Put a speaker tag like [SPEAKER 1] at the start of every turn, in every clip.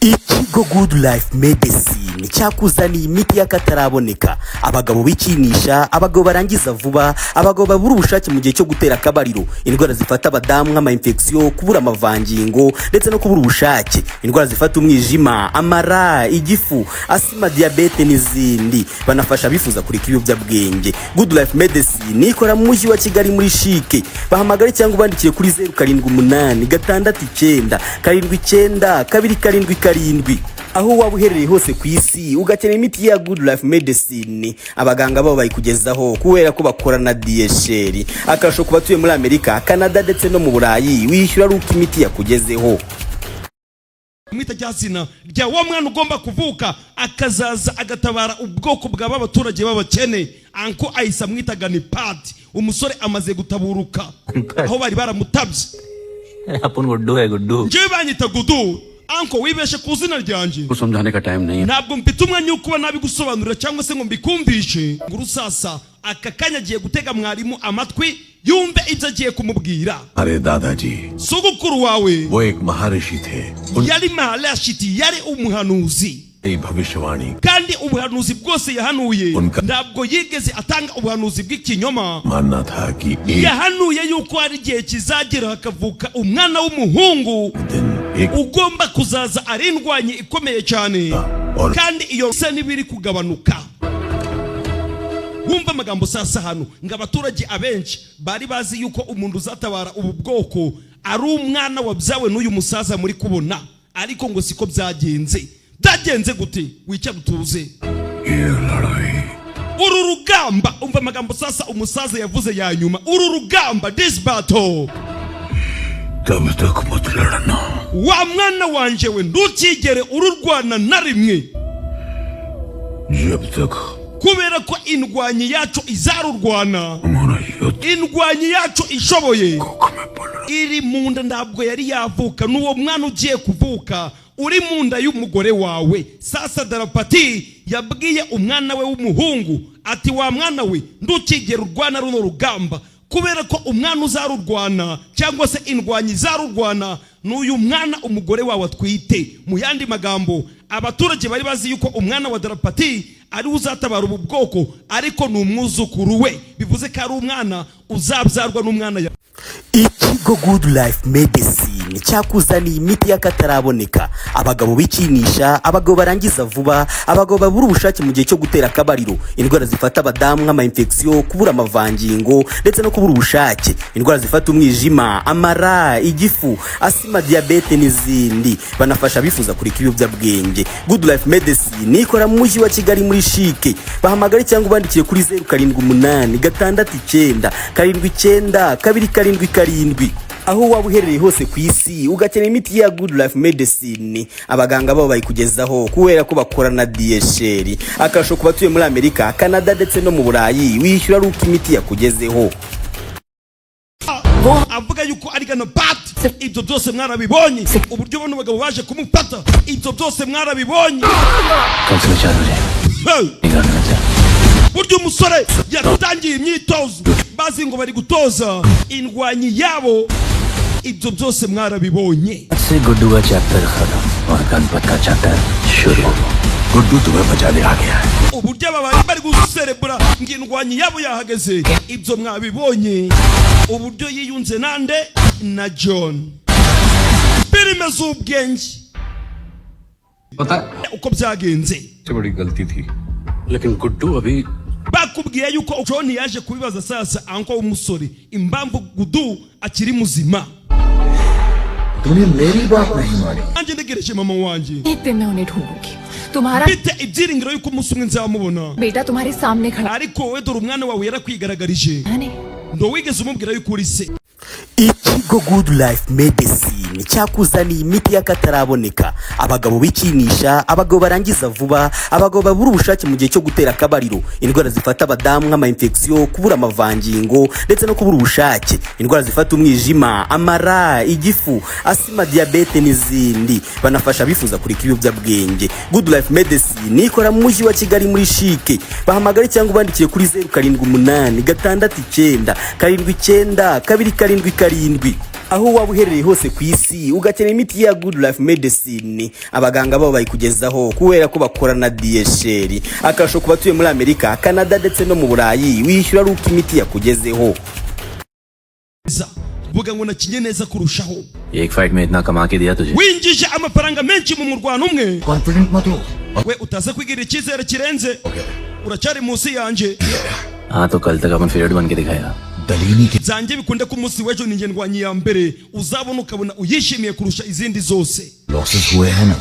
[SPEAKER 1] Ikigo Good Life Medicine cyakuzaniye imiti y'akataraboneka. Abagabo bikinisha, abagabo barangiza vuba, abagabo babura ubushake mu gihe cyo gutera akabariro, indwara zifata abadamu nk'ama infection, kubura amavangingo ndetse no kubura ubushake, indwara zifata umwijima, amara, igifu, asima, diyabete n'izindi. Banafasha abifuza kureka ibiyobyabwenge. Good Life Medicine ikora mu mujyi wa Kigali muri CHIC. Bahamagare cyangwa ubandikire kuri 0786979277. Aho waba uherereye hose ku isi ugakenera imiti ya Good Life Medicine, abaganga babo bayikugezaho kubera ko bakora na DHL. Akarusho ku batuye muri Amerika, Canada ndetse no mu Burayi, wishyura ari uko imiti yakugezeho.
[SPEAKER 2] Mwita rya zina rya wa mwana ugomba kuvuka akazaza agatabara ubwoko bwa abaturage b'abakene. Uncle ahise amwita Ganipati. Umusore amaze gutaburuka aho bari baramutabye.
[SPEAKER 3] अपन गुड्डू है Guddu.
[SPEAKER 2] Njyewe banyita Gudu. Uncle, wibeshe ku izina ryanjye.
[SPEAKER 4] को समझाने का टाइम नहीं है।
[SPEAKER 2] Ntabwo mfite umwanya wo kuba nabigusobanurira cyangwa se ngo mbikumvishe. Ngo urusasa aka kanya agiye gutega mwarimu amatwi yumve ibyo agiye kumubwira.
[SPEAKER 5] अरे दादाजी,
[SPEAKER 2] Sogokuru wawe
[SPEAKER 5] वो एक महर्षि थे।
[SPEAKER 2] yari Maharashiti, yari umuhanuzi.
[SPEAKER 5] उनकी भविष्यवाणी
[SPEAKER 2] Kandi ubuhanuzi bwose yahanuye, ntabwo yigeze atanga ubuhanuzi bw'ikinyoma.
[SPEAKER 5] मानना था कि एक
[SPEAKER 2] Yahanuye yuko hari igihe kizagera hakavuka umwana w'umuhungu
[SPEAKER 5] दिन एक
[SPEAKER 2] ugomba kuzaza ari indwanyi ikomeye cyane,
[SPEAKER 5] और
[SPEAKER 2] kandi iyo se n'ibiri kugabanuka. Wumva amagambo sasa hano ngo abaturage abenshi bari bazi yuko umuntu uzatabara ubu bwoko ari umwana wabyawe n'uyu musaza muri kubona, ariko ngo siko byagenze. Byagenze gute? Wicara utuze.
[SPEAKER 5] ये लड़ाई
[SPEAKER 2] Uru rugamba, umva amagambo sasa umusaza yavuze ya nyuma, uru rugamba, this battle,
[SPEAKER 5] तब तक मत लड़ना
[SPEAKER 2] wa mwana wanje we, ntukigere ururwana na rimwe
[SPEAKER 5] जब तक
[SPEAKER 2] kubera ko indwanyi yacu izarurwana,
[SPEAKER 5] हमारा युद्ध
[SPEAKER 2] indwanyi yacu ishoboye
[SPEAKER 5] कोख में पल रहा
[SPEAKER 2] iri mu nda, ntabwo yari yavuka, n'uwo mwana ugiye kuvuka uri mu nda y'umugore wawe. Sasa Darapati yabwiye umwana we w'umuhungu ati: "Wa mwana we, ntukigere urwana runo rugamba, kubera ko umwana uzarurwana cyangwa se indwanyi izarurwana n'uyu mwana umugore wawe atwite." Mu yandi magambo, abaturage bari bazi yuko umwana wa Darapati ari we uzatabara ubu bwoko, ariko ni umwuzukuru we, bivuze ko ari umwana uzabyarwa n'umwana ya
[SPEAKER 1] Ikigo Good Life Medicine cyakuzaniye imiti y'akataraboneka. Abagabo bikinisha, abagabo barangiza vuba, abagabo babura ubushake mu gihe cyo gutera akabariro, indwara zifata abadamu nk'ama infection, kubura amavangingo ndetse no kubura ubushake, indwara zifata umwijima, amara, igifu, asima, diyabete n'izindi. Banafasha abifuza kureka ibiyobyabwenge. Good Life Medicine ikora mu mujyi wa Kigali muri CHIC. Bahamagare cyangwa ubandikire kuri 0786979277. Aho waba uherereye hose ku isi ugakenera imiti ya Good Life Medicine, abaganga babo bayikugezaho kubera ko bakora na DHL. Akarusho ku batuye muri Amerika, Canada ndetse no mu Burayi, wishyura ari uko imiti yakugezeho.
[SPEAKER 2] Avuga yuko ari Ganapati. Ibyo byose mwarabibonye, uburyo bano bagabo baje kumufata, ibyo byose mwarabibonye.
[SPEAKER 3] कल सुबह 4 बजे
[SPEAKER 2] Hey!
[SPEAKER 3] निगरानी में थे।
[SPEAKER 2] Burya umusore yatangiye imyitozo bazi ngo bari gutoza indwanyi yabo, ibyo byose mwarabibonye.
[SPEAKER 3] आज से गुड्डू का चैप्टर खत्म और गणपत का चैप्टर शुरू।
[SPEAKER 5] Guddu तुम्हें बचाने आ गया है।
[SPEAKER 2] Uburyo aba bari bari guserebura ngo indwanyi yabo yahageze, ibyo mwabibonye, uburyo yiyunze nande? Na John. Filime z'ubwenge.
[SPEAKER 4] पता है
[SPEAKER 2] Uko byagenze.
[SPEAKER 4] सबसे बड़ी गलती थी, लेकिन गुड्डू अभी
[SPEAKER 2] Bakubwiye yuko John yaje kubibaza sasa uncle w'umusore impamvu Gudu akiri muzima.
[SPEAKER 6] तूने मेरी बात नहीं मानी।
[SPEAKER 2] Nanjye ntegereje mama wanjye.
[SPEAKER 7] एक दिन मैं उन्हें ढूंढूंगी। तुम्हारा
[SPEAKER 2] Mfite ibyiringiro yuko umunsi umwe nzamubona.
[SPEAKER 7] बेटा तुम्हारे सामने खड़ा
[SPEAKER 2] Ariko wowe dore umwana wawe yarakwigaragarise
[SPEAKER 7] है नहीं।
[SPEAKER 2] Ndo wigeze umubwira yuko uri se.
[SPEAKER 1] Ikigo Good Life Medicine cyakuzaniye imiti y'akataraboneka. Abagabo bikinisha, abagabo barangiza vuba, abagabo babura ubushake mu gihe cyo gutera akabariro, indwara zifata abadamu nk'ama infection, kubura amavangingo ndetse no kubura ubushake, indwara zifata umwijima, amara, igifu, asima, diyabete n'izindi. Banafasha abifuza kureka ibiyobyabwenge. Good Life Medicine ikora mu mujyi wa Kigali muri CHIC. Bahamagare cyangwa ubandikire kuri 0786979277. Aho waba uherereye hose ku isi, ugakenera imiti ya Good Life Medicine, abaganga babo bayikugezaho kubera ko bakora na DHL. Akarusho ku batuye muri Amerika, Canada ndetse no mu Burayi, wishyura ari uko imiti yakugezeho.
[SPEAKER 2] Vuga ngo nakinye neza kurushaho.
[SPEAKER 3] एक fight में इतना कमा के दिया तुझे।
[SPEAKER 2] Winjije amafaranga menshi mu murwano umwe.
[SPEAKER 6] Confident मत हो।
[SPEAKER 2] We utaza kwigirira icyizere kirenze, uracyari munsi yanjye.
[SPEAKER 3] हाँ, तो कल तक अपन फेवरेट बन के दिखाएगा।
[SPEAKER 6] दलीनी के
[SPEAKER 2] Byanjye bikunde ko umunsi w'ejo ninjye ndwanyi ya mbere uzabona, ukabona uyishimiye kurusha izindi zose.
[SPEAKER 6] Losses हुए हैं ना,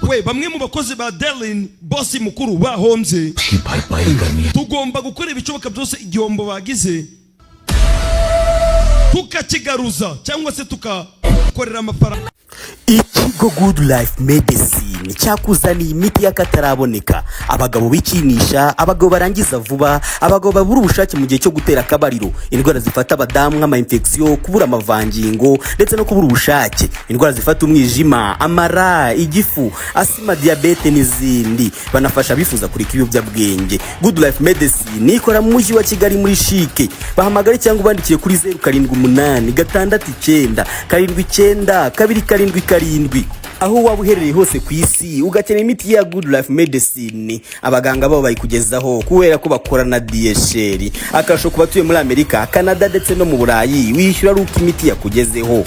[SPEAKER 2] We bamwe mu bakozi ba Delin, bosi mukuru, bahombye.
[SPEAKER 6] उसकी भरपाई करनी है।
[SPEAKER 2] Tugomba gukora ibishoboka byose igihombo bagize tukakigaruza cyangwa se tukakorera amafaranga.
[SPEAKER 1] Ikigo Good Life Medicine cyakuzaniye imiti y'akataraboneka. Abagabo bikinisha, abagabo barangiza vuba, abagabo babura ubushake mu gihe cyo gutera akabariro, indwara zifata abadamu nk'ama infection, kubura amavangingo ndetse no kubura ubushake, indwara zifata umwijima, amara, igifu, asima, diyabete n'izindi. Banafasha abifuza kureka ibiyobyabwenge. Good Life Medicine ikora mu mujyi wa Kigali muri CHIC. Bahamagare cyangwa ubandikiye kuri 0786979277. Aho waba uherereye hose ku isi, ugakenera imiti ya Good Life Medicine, abaganga babo bayikugezaho kubera ko bakora na DHL. Akarusho ku batuye muri Amerika, Canada ndetse no mu Burayi, wishyura ari uko imiti yakugezeho.